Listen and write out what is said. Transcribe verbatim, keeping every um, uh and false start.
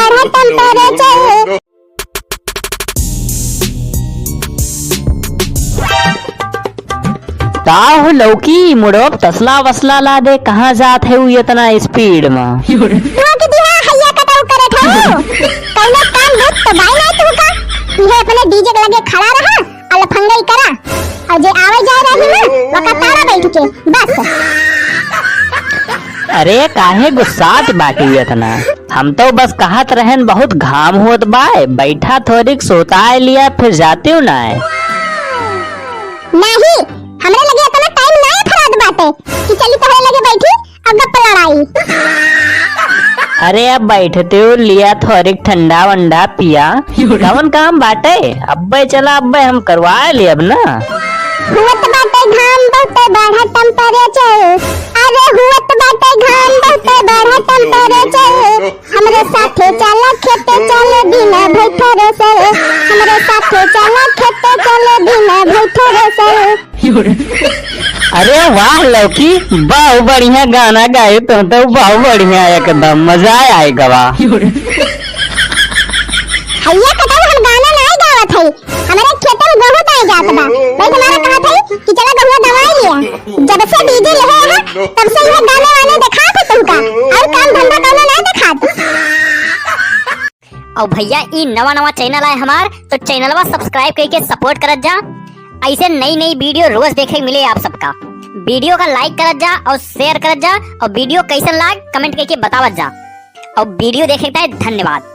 बढ़ा temperature। का हो लौकी, मुड़ोक तसला वसला लादे, कहाँ जात है उ इतना speed में? तू के दिहा हैया कटाऊ करत हो। कौनो काम धंधा तो बाई नहीं तू का? इहे अपने DJ के लगे खड़ा रहा, अलफंगई करा। और जे आवे जाए रही ना, वका तारा बैठ के, बस। अरे काहे गुस्सात बाटी इतना? हम तो बस कहत रहन बहुत घाम होत बाय, बैठा थोड़िक सोताए लिया फिर जाते हो ना है। नहीं, हमरे लगे इतना time ना फराद बाटे कि चली तोहरे लगे बैठी और गप्प लड़ाई। अरे अब बैठते हो लिया थोड़िक ठंडा वंडा पिया, कौन काम बाटे? अब्बे चला अब्बे हम करवा ले अब ना। हुअत बाटे घाम बहुते बढ़ा temperature, अरे हुअत बाटे घाम बहुते बढ़ा temperature। हमरे साथे चला खेते चले बिना भई थ्रेसर, हमरे साथे चला खेते चले बिना भई थ्रेसर। अरे वाह लौकी, बहुत बढ़िया गाना गाए तो, तो बहुत बढ़िया, एकदम मजा आए गवा। हैया कटाऊ हम गाना नाय गावत हई, हमरे खेते में गेहूं दाए जात बा। भाई तुम्हारा कहत हई कि चला गेहुआ दवाई लिया। जब से DJ लेहे है, तब से यह गाने वाने देखात है तुमका, और काम धंधा कौनो नाय देखात। और भैया, ई नवा नवा channel आए हमार, तो channelवा subscribe करके support करत जा। ऐसे नई नई video रोज देखे मिले आप सबका। Video का like करत जा और share करत जा, और video कैसन लाग comment करके बतावत जा। और video देखे के धन्यवाद।